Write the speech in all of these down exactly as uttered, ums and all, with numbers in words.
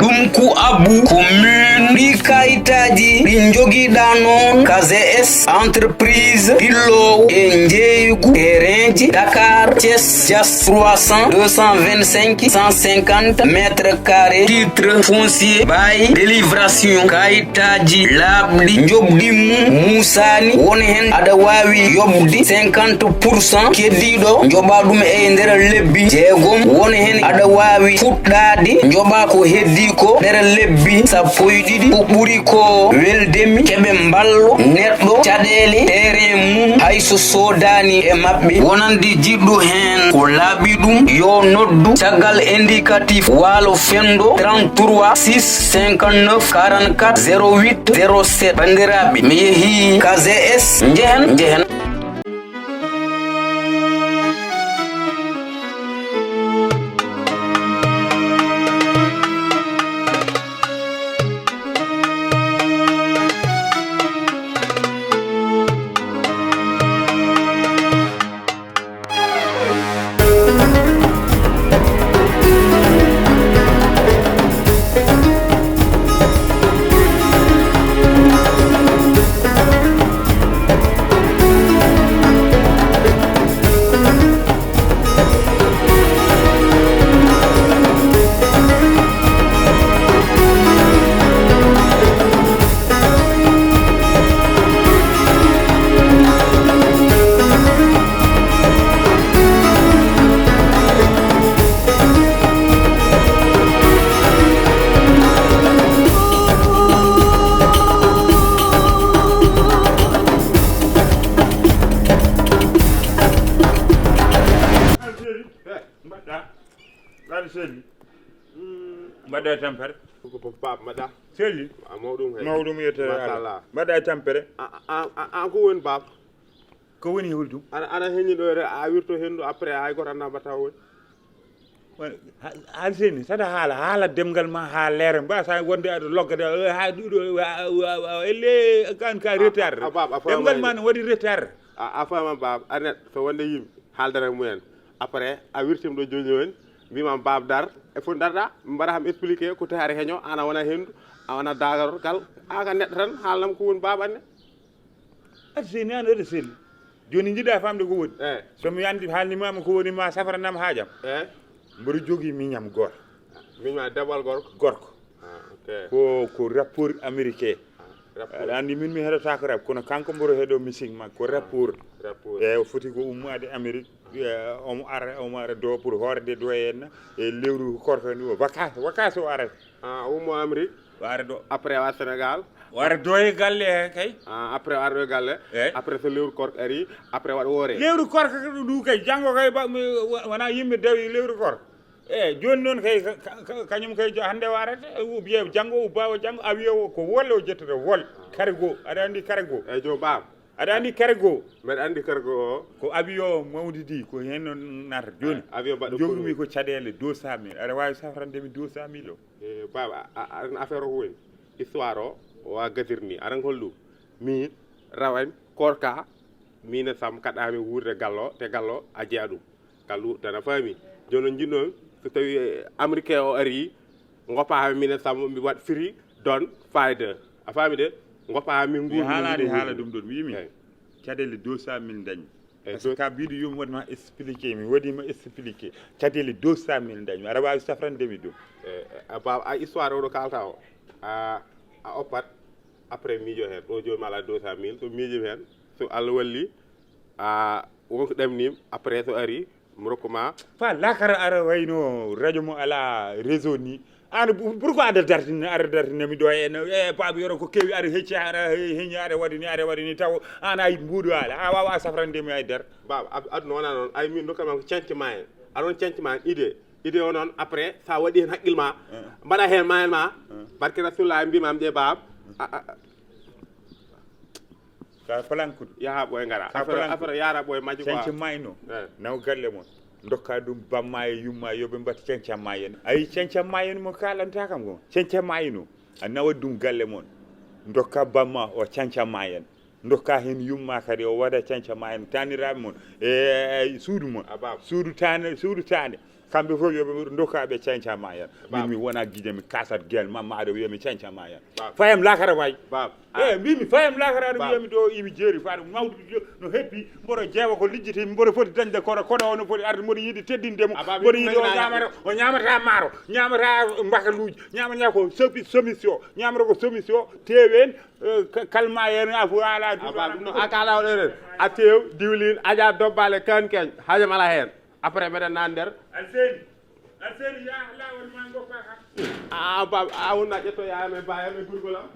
Ɗum ku abbu ko min ɗi kayitaaji ɗi njogiɗa noon. K G S entreprise ɗillowo e njeeygu terrainji Dakar, Thiès, Diass trois cents, deux cent vingt-cinq, cent cinquante mètres carrés, titre foncier, bail, délibération, kayitaaji laaɓɗi, njoɓdi mum muusaani, won heen aɗa waawi yoɓde cinquante pour cent, keddiiɗo njoɓa ɗum e nder lebbi jeegom, won heen aɗa waawi fuɗɗaade njoɓa ko heddii ko nder lebbi sappo e ɗiɗi. Ko ɓuri ko weldemi keɓe mballo neɗɗo caɗeele terrain mum hay so soodaani e maɓɓe. Wonande jiɗɗo heen ko laaɓi ɗum, yo noddu caggal indicatif waalo fenndo trente-trois six cinquante-neuf quarante-quatre zéro huit zéro sept. Banndiraaɓe, mi yehii K G S, njehen, njehen. Mbaɗɗa, mbaɗɗa selli. Mbaɗɗa e tampere. Ko, ko, ko Pape mbaɗɗa. Selli. A mawɗum kay. Mawɗum yettere Allah. Machallah. Mbaɗɗa e tampere. A, a, a, an ko woni Pape? Ko woni e holɗum? Aɗa, aɗa heñi ɗo, a wirto henndu, après hay gooto anndaa mbaɗta woni. Woni, ha, Alseni, saɗa haala, haala demngal ma haa leera. Mbaasa wonde aɗa logga de, eh, haa ɗuɗo, wa, wa, wa, elle, kan ka retard. A, a, Pape, a faamaani. Demngal ma no waɗi retard. A, a faama, Pape, a neɗɗo, so wonde yimɓe, haaldata e mumen. Après, a wirtima ɗo jooni jooni, mbima Pape dar, e fof darɗa, mbaɗa kam expliqué, ko tawi aɗa heño, an a wona henndu, a wona daagarol kal, a ka neɗɗo tan, haalnam ko woni Pape anne. Aɗa seni an aɗa selli. Jooni njiɗa famde ko woni. Eh. So mi andi haalnimama ko woni ma safranam haajam. Eh. Mboɗo jogii miñam gooto. Miñam debbo walla gorko? Gorko. Ah, ok. Ko, ko rappeur américain. Ah, rappeur. Aɗa andi min mi heɗotaako rap, kono kanko mboɗo heɗo musique makko, ko rappeur. Rappeur. E o foti ko ummaade Amérique. Eh, omo ara, omo ara do pour hoorde do en e lewru korka ndu, vacances, vacances o arata. Ah, o ummo Amérique. O ara do. Après o ara Sénégal. O ara do e galle he kay. Ah, après o ara ɗo e galle. Eyi. Après so lewru korka ari, après waɗa woore. Lewru korka ndu kay, janngo kay ba, mi, wa-, wona yimɓe dawi lewru korka. Eyi, jooni noon kay, ka, ka, ka, kañum kay jo-, hannde o arata, o wiye janngo, o bawa janngo, avion o ko wol o jettata, wol. Cargo, aɗa anndi cargo. Eyi, joom baam. Aɗa anndi cargo? Mbeɗa anndi cargo o. Ko avion mawɗi ndi, ko heen o nata. Jooni, avion baɗɗo jogimi ko caɗeele deux cent mille. Aɗa waawi safrande mi deux cent mille o? E, baaba, a, a, a, affaire o ko woni? Histoire o, o wa gadir ni. Aɗa anndi hol ɗum? Min, rawan, korka, min e Sam kaɗɗaami wuurde gallo, te gallo a jeya ɗum. Kallu tan a faami. Jooni noon njiɗnoo so tawii, eh, américain o arii, ngoppa haa minen Sambo, mi waɗ firi don fayda. A faami de? Ngoppa haa min mi nguuri, haalaani min haala nguuri. Ɗum ɗon, mi yimi. Eyi. Caɗeele deux cent mille dañmi. Eyi, parce que ka biɗo yum waɗi ma expliqué, mi waɗi ma expliqué. Caɗeele deux cent mille dañmi. Aɗa waawi safrande mi ɗum. Eyi, a ba-, a histoire o ɗo kaalta o. A, a oppat, après miijo heen. Ɗo jooni mi ala deux cent mille, so miijo heen. So Allah walli, a, wonko ɗamnim, après so ari, mi rokku ma. Fa lakara ara wayno radio mo ala réseau ni. An, pourquoi aɗa dartina, aɗa dartina mi ɗo en, e Pape Yoro ko kewi aɗa hecci, aɗa he-, heñi, aɗa waɗi ni, aɗa waɗi ni, taw an ay mbuɗo ala, a wawa safrande mi ay dar. Baba, ad-, aduna wona noon. Ay min dokkami ko canci ma en. Aɗa on canci ma en, idée. Idée o noon, après, sa waɗi heen haqqil ma, mbaɗa heen ma en ma, barke Rasulullah, mbima am ɗe, Baba. A, a, a. Ka palankudu. Yaha ɓooy ngara. Ka affaire, palankudu. Affaire yara ɓooy majji quoi. Canci mayno. Eh. Naw galle mon. Dokka ɗum bamma e yumma yo ɓe mbaɗ canca mayen. Ayi canca mayen mo kalanta kam ko. Canca mayno. A nawa ɗum galle mon. Dokka bamma o canca mayen. Dokka heen yumma kadi o waɗa canca mayen. Taniraaɓe mon. E, e suudu mon. A baaba. Suudu tane, suudu tane. Kamɓe fof yo ɓe ndokka ɓe cañca ma en. Min mi wona gide mi kasat gel ma maɗo wiya mi cañca ma en. Fayam lakara way. Bab. Eh, mbimi fayam lakara no wiya mi ɗo imi jeeri faɗo mawɗo no heppi mboɗo jeewa ko lijjiti mboɗo foti dañde kono kono ono foti arde mboɗo yiɗi teddinde mo mboɗo yiɗi o ñamata o ñamata maaro ñamata mbakaluuji ñamata ko sopi somission ñamata ko somission tewen kalma en afu ala ɗum ɗo aka ala o ɗeren a tew diwlin aja dobbale kan ken hajam ala hen après meɗen nan nder alseni alseni ya lawol ma goppa kam a ba a wonna ƴetto yayam e bayam e gurgolam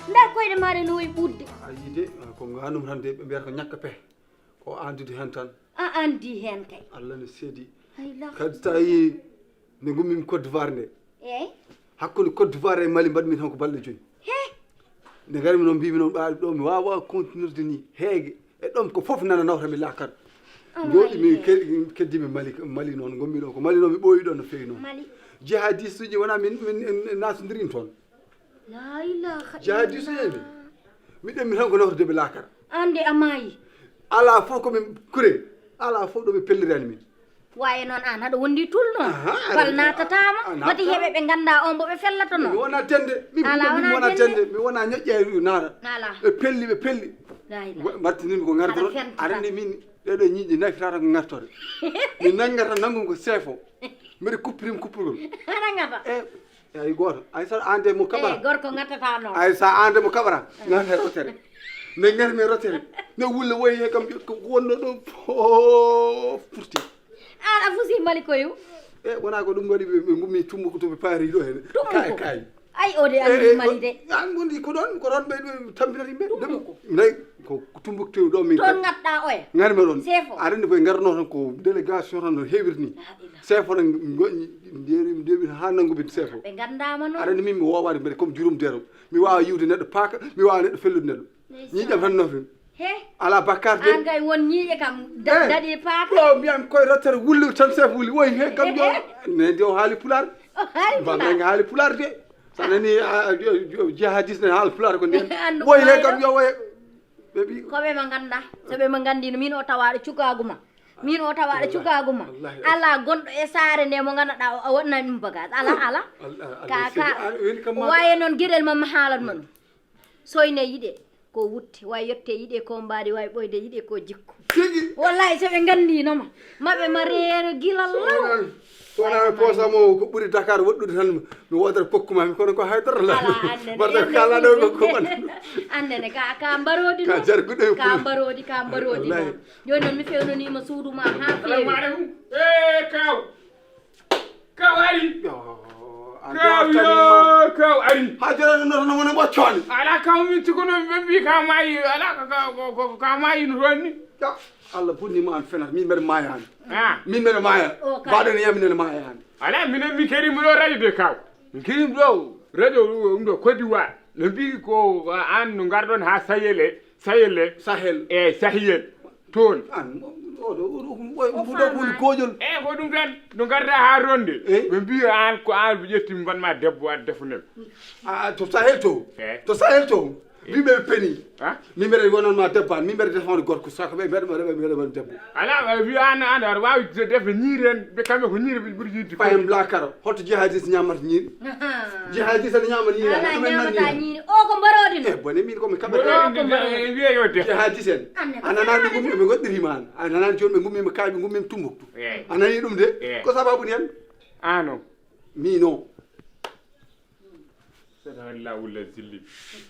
Nder koyɗe maɗa no wayi ɓudde. A yii de, ko ganum tan de ɓe mbiyata ko ñakka pehe. Ko andude hen tan. A andi hen kay. Allah ne seedi. Kadi so tawi nde gummimi Côte d'Ivoire nde. Eyyi. Hakkude Côte d'Ivoire e Mali mbaɗmi tan ko balɗe joyi. He. Nde garmi noon mbimi noon ɓaade ɗo mi wawa continuirde ni heege e ɗom ko foof nana nawta mi lakar. Jooɗimi keddimi Mali Mali noon gommi ɗo ko Mali noon mi ɓooyi ɗo no fewi noon. Jihadiste uji wona min min natondirin toon. Jahadis en miɗen mi tan ko nawtude ɓe lakara. Ande a maayi. Ala fof komin kure ala fof ɗo ɓe pellirani min. Waye noon an haɗa wondi tulno. Bal natatama mati heɓe ɓe ganda on mbo ɓe fellatono. Mi wona tende mi wona tende mi wona ñoƴƴe naata. Ɓe pelli ɓe pelli. Mbattinimi ko garde toon arani min ɗeɗo ñiiƴe nayi fitata ko gartode. Mi nanggata nanggum ko seefo. Mbeɗa kuppirim kuppugol. Aɗa gata. Hay gooto hay so ande mo kaɓara gorko gattata noon hay so ande mo kaɓara gata rotere ne garmi rotere ne wulle woyi he kam ko wonno ɗo fof purti an a fusi mali koyu e wona ko ɗum waɗi ɓe gummi tumbuko to ɓe paari ɗo hene kay kay ay o de andi mali de an gondi ko ɗon ko ɗon ɓe tampinata yimɓe nayi ko tumbuktu ɗo min ton gaɗɗa oya garmi ɗon aɗa andi koye garno tan ko délégation tan no heewiri ni sefo tan goƴƴi ndewi ndewi ha nanngu bin sefo ɓe gandama noon aɗa andi min mi wowaade mbeɗa comme jurum dero mi wawa yiwde neɗɗo paaka mi wawa neɗɗo fellude neɗɗo ñiiƴam tan nofim he ala bakkar de an kay won ñiiƴe kam daɗi paaka ɗo mbiyam koye rottere wulli tan sef wuli woyi he kam yo ne de o haali pulaar bamnange haali pulaar de so nani jihadis ne haala pulaar ko nden woyi he kam yo woye ɓe mbi koɓe ma ganda soɓe ma gandino min o tawaɗo cukagu ma min o tawa aɗa cukaagu ma alaa gonɗo e saare nde mo ngannduɗaa o waɗnani ɗum bagage alaa alaa ka ka waye noon geɗel ma mi haalat ma ɗum soyne yiɗe ko wutte way yette yiɗe ko mbaadi way ɓoyde yiɗe ko jikku wallahi so ɓe nganndiino ma maɓe ma reeno gila law so wonaa mi poosa mo ko ɓuri dakar woɗɗude tan mi woodata pokku ma mi kono ko haydara la mbaɗata kala ɗo ko ko ɓan annene ka ka mbaroodi ka jarguɗo ka mbaroodi ka mbaroodi jooni noon mi fewnaniima suudu ma haa feewi. Salaamu aleykum. Ee kaw. Kaw ari. Kaw yo kaw ari. Haa jooni noon noon wona ɓoccoonde. Alaa kaw min tukuno ɓe mbii ka maayi alaa ka maayi no toon ni. Allah bonni ma an fenat min mbeɗa maaya an. Min mbeɗa maaya. Mbaɗen yam minen maaya an. Alaa minen min kadi mi ɗo radio de kaw. Min kadi mi ɗo radio ɗum ɗo Côte d'Ivoire. No mbii ko an no ngarɗon haa Sayel e Sahel e Sahel e Sahel toon. An oɗo oɗo ɗum woni goƴol. Eyi ko ɗum tan no ngarda haa ronde. Ɓe mbiya an ko an ɓe ƴetti mbanma debbo an defunel. A to Sahel to. To Sahel to. Min ɓe peni. Min mbeɗa wonanma debbo an min mbeɗa defande gorko saka ɓe mbeɗa mbeɗa mbeɗa won debbo. Ala ɓe mbiya an an aɗa wawi defde ñiiri en ɓe kamɓe ko ñiiri ɓe ɓuri yidde. Fayam lakara holto jihadis ñamata ñiiri. Jihadis aɗa ñama ni ala ñamata ni o ko mbarodi no e bone min ko mi kaɓa wiya yo de jihadis en a nana ɗum gummi ɓe goɗɗirima an a nana joni ɓe gummima kaaɓe gummima tumbuktu a nani ɗum de ko sababu ni en ano mi no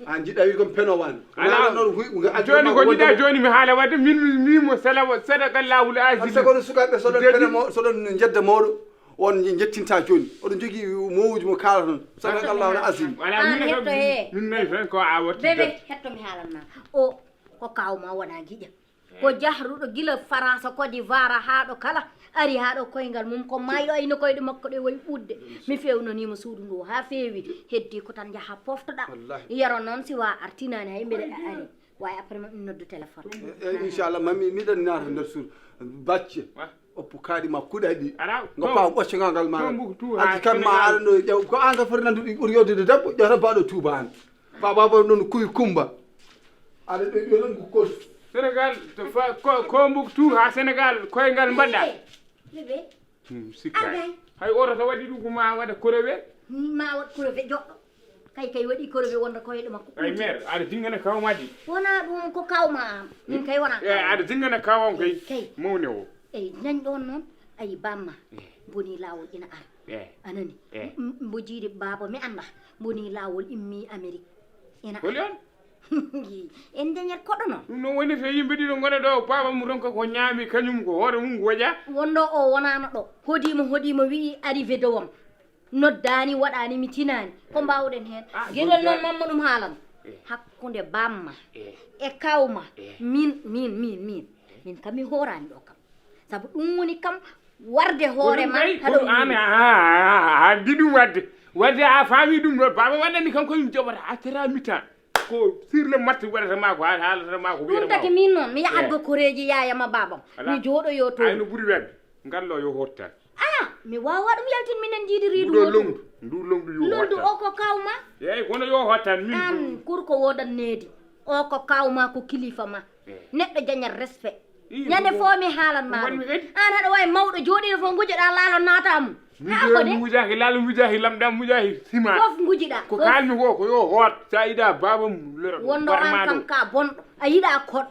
an jiɗa wi kon peno wan ala non joni ko jiɗa joni mi haala wadde min mimo sala sadaka lawul azim kono sukaɓe soɗon pene soɗon jedda mawɗo on jettinta joni oɗon jogui mowuji mo kala toon sadakallahu al asim ala min min nayi tan ko a watti bebe hetto mi haalanma o ko kawma wona guiƴam ko jahruɗo gila france code d'ivoire ha ɗo kala ari ha ɗo koyngal mum ko mayɗo ayno koyɗe makko ɗe wayi ɓudde mi fewnanima suudu ndu ha fewi heddi ko tan jaaha poftoɗa yero noon siwa artinani hay mbeɗa ari way après ma ɗum noddu téléphone inchallah mami miɗen naata nder suudu bacce Oppu kaaɗi ma kuɗaɗi. Ngo pawa ɓoccogal ngal ma. Anti kan ma aɗa no ƴew ko an ka foti nanduɗi ɓuri yoddude debbo ƴewta baɗo tuuba an. Fa baba non kuy kumba. Aɗa ɓe ɓe non ko kol. Sénégal to fa ko ko mbuk tu ha Sénégal koyngal mbaɗɗa. Bébé. Hmm, sikka. Hay oto to waɗi ɗum ko ma waɗa korowe. Ma waɗ korowe joɗɗo. Kay kay waɗi korowe wonda koyɗo makko. Ay mer aɗa dingana kawmaji. Wona ɗum ko kawma am. Min kay wona. Eh, aɗa dingana kawam kay. Kay. Mawne o. Eyi, nan ɗon noon, ayi bamma, boni laawol ina ara. A nani? M- m- Mbo jiiɗi baaba mi annda, boni laawol immi Amerik. Ina ara. Holi on? En dañat koɗo noon. Ɗum noon woni so yimɓe ɗiɗo ngona ɗo, baaba mum ronka ko ñaami, kañum ko hoore mum goƴa. Wonɗo o wonaano ɗo. Hodiimo, hodiimo wi'i arrivé dowam. Noddaani, waɗaani, mi tinaani. Ko mbaawɗen heen? Geɗel noon mamma ɗum haalan. Hakkunde bamma e kawma, min, min, min, min. Min kam mi hooraani ɗo kam. Sabu ɗum woni kam warde hoore ma haɗo an. Addi ɗum wadde wadde a faami ɗum ɗo baba waɗani kam koyum joɓata a tera mitan. Ko sirle matte waɗata ma ko haalata ma ko ɗum taki min noon mi yahat go koreeji yayama babam mi jooɗoyo to ayno ɓuri webde. Ngallo yo hottan. Ah, mi wawa ɗum yaltin minen jiidi riidu ndu longdu. Ndu longdu yo hottan. O ko kawma. Eyi kono yo hottan min an kurko wodan needi. O ko kawma ko kilifa ma. Neɗɗo jañat respect. Ñande fo mi haalan ma ɗum. An haɗa wawi mawɗo jooɗiɗo fof gujoɗa laalo naata mum. Haa ko de mujaki laalo mujaki lamɗa mujaki sima. Fof gujiɗa ko kalmi ko ko yo hoot sa ida babam lero. Wonɗo an kam ka bonɗo a yiɗa koɗo.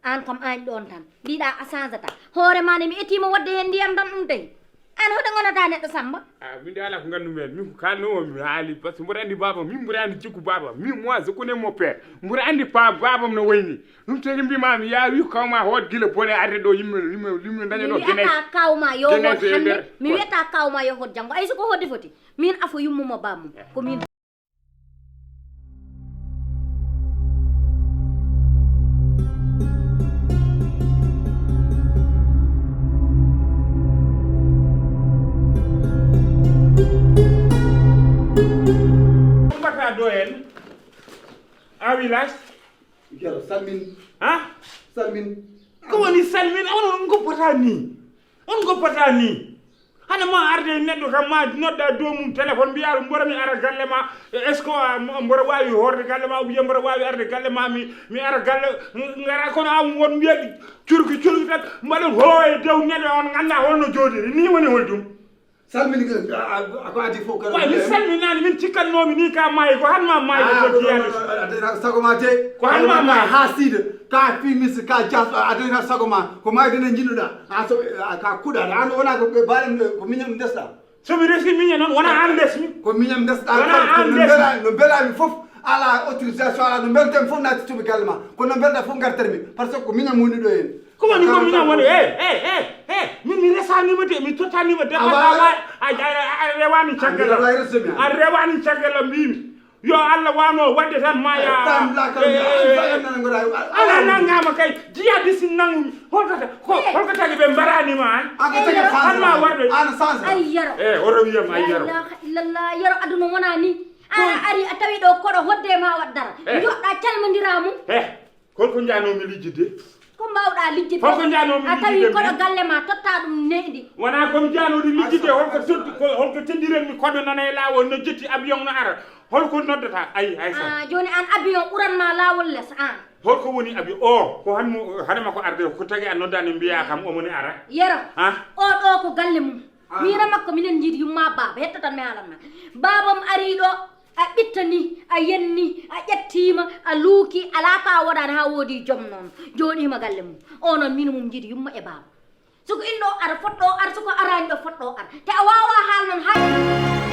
An kam an ɗon tan mbiɗa a changata hoore ma ne mi ettima wadde hen ndiyam tan ɗum tawi. An hoɗo gonata neɗɗo samba. A min de ala ko ganndumi hen min ko kalnomi mi haali par ce que mboɗo anndi babam min mboɗo anndi jikku babam min moi je connais mon père. Mboɗo anndi pa babam no wayni. Ɗum tagi mbimami ya wi kawma hoot gila bone arde ɗo yimɓe yimɓe yimɓe daña ɗo mi wiyata kawma yo hoot hannde mi wiyata kawma yo hoot janngo ay soko hoodde foti. Min afo yummuma bamum ko min. Mbata ɗo en a village. Yero salmin. Ha? Salmin. Ko woni salmin on on goppata ni. On goppata ni. Hana ma arde neɗɗo kam ma nodda dow mum téléphone mbiya ɗum mbora mi ara galle ma. Est ce que mbora wawi horde galle ma ou bien mbora wawi arde galle ma mi mi ara galle. Ngara kono am won mbiya curki curki tan mbaɗon hooye dow neɗɗo on ganda holno jooɗiri ni woni hol ɗum. Salmini ko adi fof kala. Way mi salminani min cikkatnomi ni ka maayi ko hanma maayi ko jiyani. Adana sago ma te ko hanma maayi ha siida ka fimisi ka jas adana sago ma ko maayi dana jinnuɗa. A so ka kuɗaɗa an wona ko ɓe baɗen ko miñam ndesɗa. Somi resi miña noon wona an ndesmi. Ko miñam ndesɗa no mbelami fof. Ala autorisation ala no mbelten fof naati cuɓi galle ma kono no mbelɗa fof gartermi par ce que ko miñam woni ɗo hen. Ko woni ko miñam woni e e e e min mi resanima de mi tottanima de a rewani caggal a rewani caggal mbimi yo allah wano wadde tan maya. Ala nangama kay jiyadi sin nangumi holkata ko holko tagi ɓe mbaranima an. Hanma warɓe an change ay yero e oto wiyam ay yero. Illallah yero aduna wona ni. A ari a tawi ɗo koɗo hodde ma waddara joɗɗa calmodira mum. Holko njanomi lijjidde? Ko mbawɗa lijjidde? Holko njanomi a tawi lijjidde koɗo galle ma totta ɗum neydi. Wona komi janoɗi lijjidde holko toddi holko teddiren mi koɗo nana e lawol no jetti avion no ara holko noddata ayi hay sa. Ah, joni an avion ɓuran ma lawol les an. Holko woni avion o ko hanmo hanama ko arde ko tagi a noddani mbiya kam omoni ara. Yero. Ah. O ɗo ko galle mum. Miira makko minen njiidi yumma baaba hetto tan mi haalanma. Baabam ari ɗo a ɓittani a yenni a ƴettima a luuki ala ka a waɗani ha woodi joom noon jooɗima galle mum. O noon min mum njiidi yumma e baaba. Soko inɗo ara fotɗo ara soko arani ɗo fotɗo ara te a wawa haal noon ha.